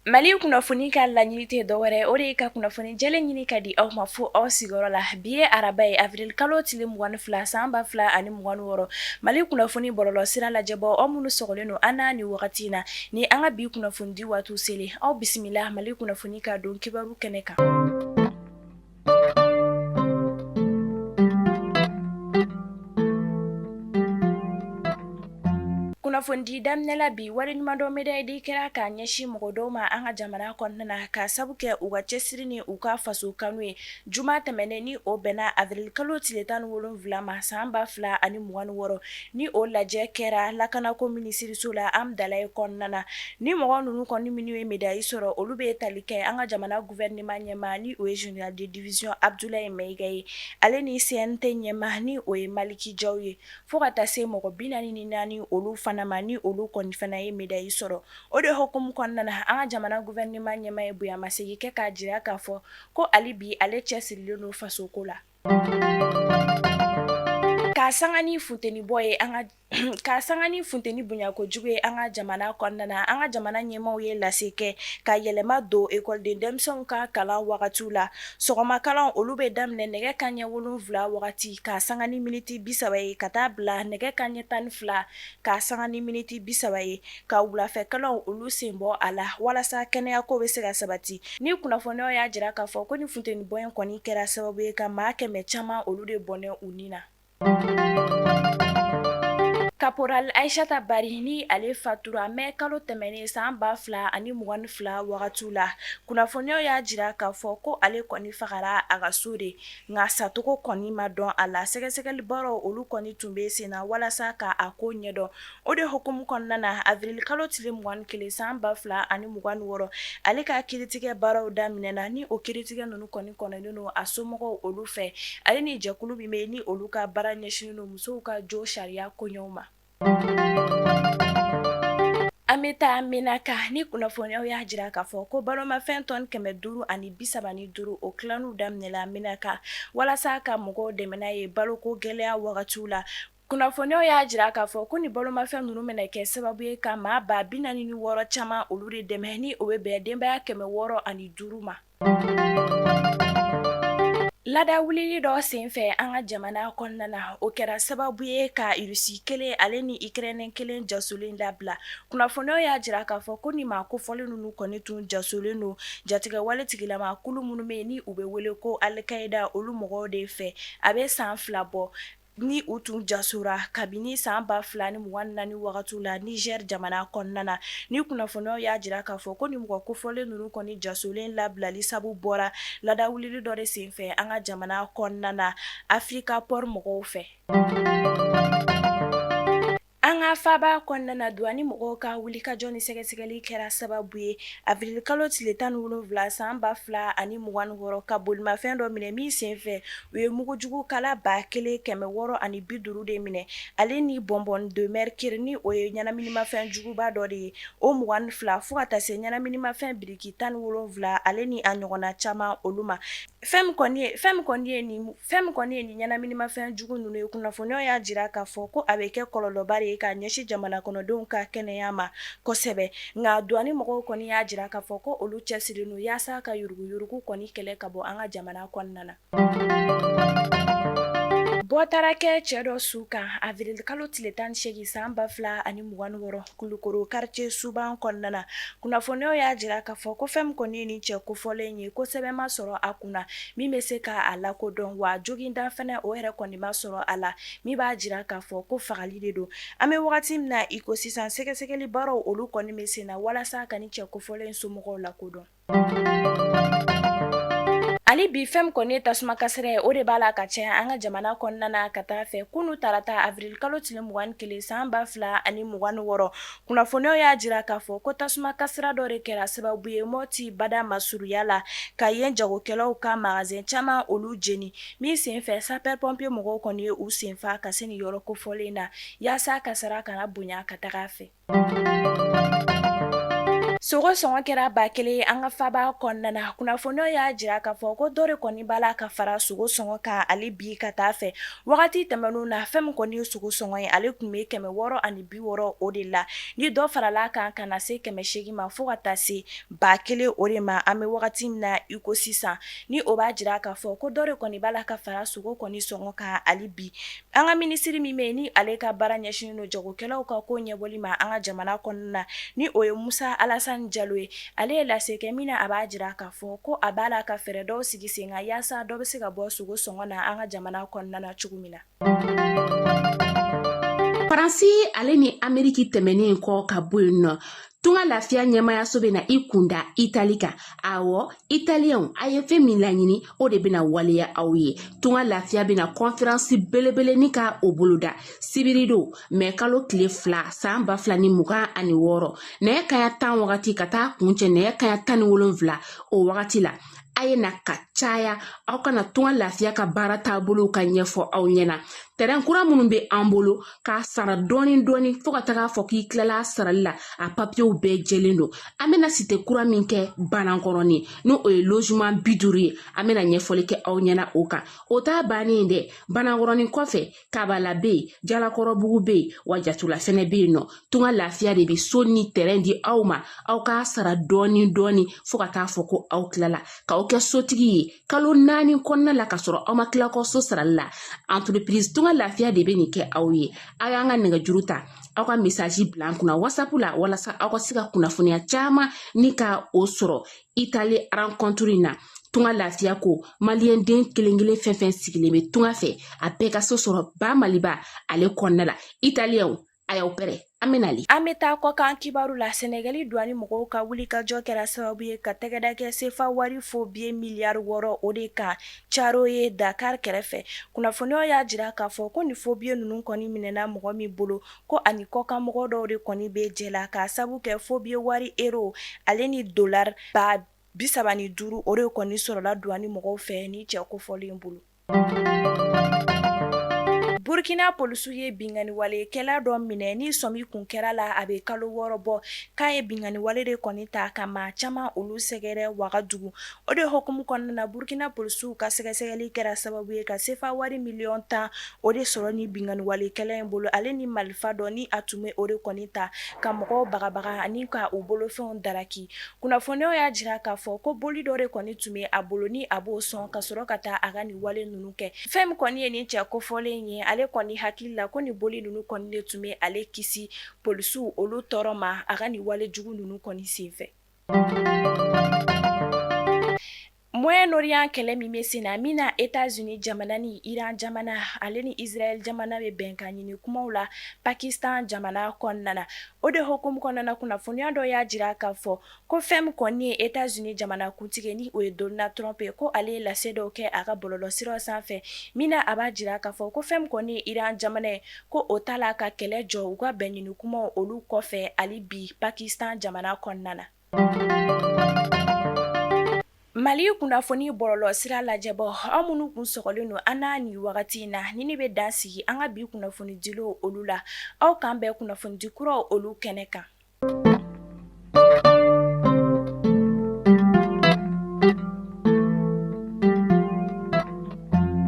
Mali kunnafoni ka laɲini tɛ dɔwɛrɛ, o de ye ka kunnafoni jɛlen ɲini ka di aw ma fo aw sigiyɔrɔ la. Bi ye araba ye, avril kalo tile 22 san 2026. Mali kunnafoni bɔlɔlɔ sira lajɛbɔ, aw minnu sɔgɔlen don an na nin wagati in na, ni an ka bi kunnafoni di waati selen, aw bisimila Mali kunnafoni ka don kibaru kɛnɛ kan. Kunnafonidi daminɛ la bi, waleɲumandɔn médaille di kɛra k'a ɲɛsin mɔgɔ dɔw ma an ka jamana kɔnɔna na, k'a sabu kɛ u ka cɛsiri ni u ka faso kanu ye. Juma tɛmɛnen, ni o bɛnna avril kalo tile 17 ma san 2026, ni o lajɛ kɛra lakanako minisiriso la Hamdallaye kɔnɔna na. Ni mɔgɔ ninnu kɔni minnu ye médaille sɔrɔ, olu bɛ tali kɛ an ka jamana gouvernement ɲɛmaa, ni o ye général de division Abdoulaye Maïga ye, ale ni CNT ɲɛmaa, ni o ye Maliki Jaw ye, fo ka taa se mɔgɔ 44 olu fana ma, ni olu kɔni fana ye médaille sɔrɔ. O de hukumu kɔnɔna na, an ka jamana gouvernement ɲɛmaa ye bonyamasegin kɛ k'a jira k'a fɔ ko hali bi ale cɛsirilen don fasoko la. K'a sanga ni funteni bɔ ye an ka K'a sanga ni funteni bonya kojugu ye an ka jamana kɔnɔna na, an ka jamana ɲɛmaaw ye lase kɛ ka yɛlɛma don ekɔliden denmisɛnw ka kalan wagatiw la. Sɔgɔma kalan, olu bɛ daminɛ nɛgɛ kanɲɛ 7 wagati k'a sanga ni miniti 30 ye ka taa bila nɛgɛ kanɲɛ 12 k'a sanga ni miniti 30 ye, ka wulafɛ kalanw olu sen bɔ a la walasa kɛnɛyako bɛ se ka sabati. Ni kunnafoniyaw y'a jira k'a fɔ ko ni funteni bɔ in kɔni kɛra sababu ye ka maa 100 caman olu de bɔnɛ u ni na. Caporal Aïssata Bari, ni ale fatura mai kalo tɛmɛnen san 2022 wagatiw la, kunnafoniyaw y'a jira k'a fɔ ko ale kɔni fagara a ka so de, nka sacogo kɔni ma dɔn a la. Sɛgɛsɛgɛli baaraw olu kɔni tun bɛ sen na walasa ka a ko ɲɛdɔn. O de hukumu kɔnɔna na, avril kalo tile 21 san 2026, ale ka kiiritigɛ baaraw daminɛna. Ni o kiiritigɛ ninnu kɔni kɔnɔnen don a somɔgɔw olu fɛ, ale ni jɛkulu min bɛ ni olu ka baara ɲɛsinnen don musow ka jo sariya koɲɛw ma. An bɛ taa Menaka, ni kunnafoniyaw y'a jira k'a fɔ ko balomafɛn tɔni 535, o tilanniw daminɛla Menaka walasa ka mɔgɔw dɛmɛ n'a ye baloko gɛlɛya wagatiw la. Kunnafoniyaw y'a jira k'a fɔ ko ni balomafɛn ninnu bɛna kɛ sababu ye ka maa 46 000 caman olu de dɛmɛ, ni o bɛ bɛn denbaya 605 ma. Lada wulili dɔ senfɛ an ka jamana kɔnɔna na, o kɛra sababu ye ka Irisi kelen ale ni Ikɛrɛnɛ kelen jasolen labila. Kunnafoniyaw y'a jira k'a fɔ ko ni maa kofɔlen ninnu kɔni tun jasolen don jatigɛwale tigilama kulu minnu bɛ yen ni u bɛ wele ko Alikaida olu mɔgɔw de fɛ, a bɛ san 2 bɔ ni u tun jasora kabini san 2024 wagati la Niger jamana kɔnɔna na. Ni kunnafoniyaw y'a jira k'a fɔ ko ni mɔgɔ kofɔlen ninnu kɔni jasolen labilali sabu bɔra lada wulili dɔ de senfɛ an ka jamana kɔnɔna na Africa Port mɔgɔw fɛ. An ka faaba kɔnɔna na, duwani mɔgɔw ka wulikajɔ ni sɛgɛsɛgɛli kɛra sababu ye avril kalo tile 17 san 2026 ka bolimafɛn dɔ minɛ min senfɛ u ye mugujugu kala 1650 de minɛ, ale ni bonbonne de mercure, ni o ye ɲɛnaminimafɛn juguba dɔ de ye, o 22, fo ka taa se ɲɛnaminimafɛn biriki 17 ale ni a ɲɔgɔnna caman olu ma. Fɛn min kɔni ye nin ɲɛnaminimafɛn jugu ninnu ye, kunnafoniyaw y'a jira k'a fɔ ko a bɛ kɛ kɔlɔlɔba de ye ka ɲɛsin jamana kɔnɔdenw ka kɛnɛya ma kosɛbɛ. Nka duwani mɔgɔw kɔni y'a jira k'a fɔ ko olu cɛsirilen don yaasa ka yuruguyurugu kɔni kɛlɛ ka bɔ an ka jamana kɔnɔna na. Bɔ taara kɛ cɛ dɔ su kan avril kalo tile 18 san 2026 Kulukoro quartier Suban kɔnɔna na. Kunnafoniyaw y'a jira k'a fɔ ko fɛn min kɔni ye nin cɛ kofɔlen ye, ko sɛbɛn ma sɔrɔ a kunna min bɛ se ka a lakodɔn, wa joginda fana o yɛrɛ kɔni ma sɔrɔ a la min b'a jira k'a fɔ ko fagali de don. An bɛ wagati min na i ko sisan, sɛgɛsɛgɛli baaraw olu kɔni bɛ sen na walasa ka nin cɛ kofɔlen somɔgɔw lakodɔn. Hali bi, fɛn min kɔni ye tasuma kasara ye, o de b'a la ka caya an ka jamana kɔnɔna na ka taa fɛ. Kunu tarata avril kalo tile 21 san 2026, kunnafoniyaw y'a jira k'a fɔ ko tasuma kasara dɔ de kɛra sababu ye Mɔti bada masurunya la ka yen jagokɛlaw ka magasin caman olu jeni, min senfɛ sapeur pompier mɔgɔw kɔni ye u senfa ka se nin yɔrɔ kofɔlen na yaasa kasara kana bonya ka taga a fɛ. Sogo sɔngɔ kɛra 1000 ye an ka faba kɔnɔna na. Kunnafoniyaw y'a jira k'a fɔ ko dɔ de kɔni b'a la ka fara sogo sɔngɔ kan ale bi ka taa fɛ. Wagati tɛmɛnenw na, fɛn min kɔni ye sogo sɔngɔ ye, ale tun bɛ 660 o de la. Ni dɔ farala kan ka na se 800 ma fo ka taa se 1000 o de ma an bɛ wagati min na iko sisan. Ni o b'a jira k'a fɔ ko dɔ de kɔni b'a la ka fara sogo kɔni sɔngɔ kan hali bi. An ka minisiri min bɛ yen ni ale ka baara ɲɛsinnen don jagokɛlaw ka ko ɲɛbɔli ma an ka jamana kɔnɔna na, ni o ye Musa Alasani Jalo ye, ale ye lase kɛ min na a b'a jira k'a fɔ ko a b'a la ka fɛɛrɛ dɔw sigi sen kan yaasa dɔ bɛ se ka bɔ sogo sɔngɔ na an ka jamana kɔnɔna na cogo min na. Faransi ale ni Ameriki tɛmɛnen kɔ ka bɔ yen nɔ, Tunga Lafiya ɲɛmayaso bɛna i kunda Itali kan. Awɔ, Italiyɛnw, a ye fɛn min laɲini, o de bɛna waleya aw ye. Tunga Lafiya bɛna kɔnferansi belebele ni ka o boloda sibiridon mɛ kalo tile 2 san 2026, nɛgɛ kaɲa 10 wagati ka taa kuncɛ nɛgɛ kaɲa 17 o wagati la. A ye na ka caya, aw ka na Tunga Lafiya ka baara taabolow ka ɲɛfɔ aw ɲɛna. Tɛrɛn kura minnu bɛ an bolo k'a sara dɔɔni dɔɔni fo ka taga fɔ k'i tilala a sarali la, a papiyew bɛɛ jɛlen don. An bɛna site kura min kɛ Banankɔrɔni, n'o o ye logement 50 ye, an bɛna ɲɛfɔli kɛ aw ɲɛna o kan. O t'a bannen dɛ. Banankɔrɔni kɔfɛ, Kabala bɛ yen, Jalakɔrɔbugu bɛ yen, wa Jatula fɛnɛ bɛ yen nɔ. Tunga Lafiya de bɛ so ni tɛrɛn di aw ma, aw k'a sara dɔɔni dɔɔni fo ka taa fɔ ko aw tilala, k'aw kɛ sotigi ye kalo 4 kɔnɔna la, ka sɔrɔ aw ma tila kɔ so sarali la. Entreprise Tunga Lafiya de bɛ nin kɛ aw ye. Aw y'an ka nɛgɛjuru ta, aw ka message bila an kunna WhatsApp la, walasa aw ka se ka kunnafoniya caman ni ka o sɔrɔ Itali rencontre in na. Tunga Lafiya ko maliyɛn den kelen kelen fɛn fɛn sigilen bɛ tunga fɛ, a bɛɛ ka so sɔrɔ ba Maliba ale kɔnɔna la. Italiyɛnw, a y'aw pɛrɛ, an bɛ nali. An bɛ taa kɔkan kibaru la. Sɛnɛgali duwani mɔgɔw ka wulikajɔ kɛra sababu ye ka tɛgɛda kɛ sefa wari faux billet miliyari 6 o de kan Caroye Dakar kɛrɛfɛ. Kunnafoniyaw y'a jira k'a fɔ ko nin faux billet ninnu kɔni minɛna mɔgɔ min bolo, ko ani kɔkan mɔgɔ dɔw de kɔni bɛ jɛ la, k'a sabu kɛ faux billet wari euro ale ni dolari 35,000 o de kɔni sɔrɔla duwani mɔgɔw fɛ ni cɛ kofɔlen bolo. Burkina polisiw ye binkanniwalekɛla dɔ minɛ ni sɔmi kun kɛra la a bɛ kalo 6 bɔ, k'a ye binkanniwale de kɔni ta ka maa caman olu sɛgɛrɛ Wagadugu. O de hukumu kɔnɔna na, Burkina polisiw ka sɛgɛsɛgɛli kɛra sababu ye ka sefa wari miliyɔn 10 o de sɔrɔ ni binkanniwalekɛla in bolo, ale ni marifa dɔ ni a tun bɛ o de kɔni ta ka mɔgɔw bagabaga ani ka u bolofɛnw daraki. Kunnafoniyaw y'a jira k'a fɔ ko boli dɔ de kɔni tun bɛ a bolo ni a b'o sɔn ka sɔrɔ ka taa a ka nin wale ninnu kɛ. Fɛn min kɔni ye nin cɛ kofɔlen ye, ale kɔni hakili la ko nin boli ninnu kɔni de tun bɛ ale kisi polisiw olu tɔɔrɔ ma a ka nin wale jugu ninnu kɔni senfɛ. Moyen-Orient kɛlɛ min bɛ sen na, min na Etats-Unis jamana ni Iran jamana ale ni Israël jamana bɛ bɛnkan ɲini kumaw la Pakistan jamana kɔnɔna na. O de hukumu kɔnɔna na, kunnafoniya dɔ y'a jira k'a fɔ ko fɛn min kɔni ye Etats-Unis jamana kuntigi ni o ye Donald Trump ye, ko ale ye lase dɔw kɛ a ka bɔlɔlɔsiraw sanfɛ, min na a b'a jira k'a fɔ ko fɛn min kɔni ye Iran jamana ye, ko o t'a la ka kɛlɛ jɔ u ka bɛn ɲini kumaw olu kɔfɛ hali bi Pakistan jamana kɔnɔna na. Mali kunnafoni bɔlɔlɔ sira lajɛbɔ, aw minnu kun sɔgɔlen don an na nin wagati in na, ni ne bɛ dan sigi an ka bi kunnafoni dilenw olu la. Aw k'an bɛn kunnafonidi kuraw olu kɛnɛ kan.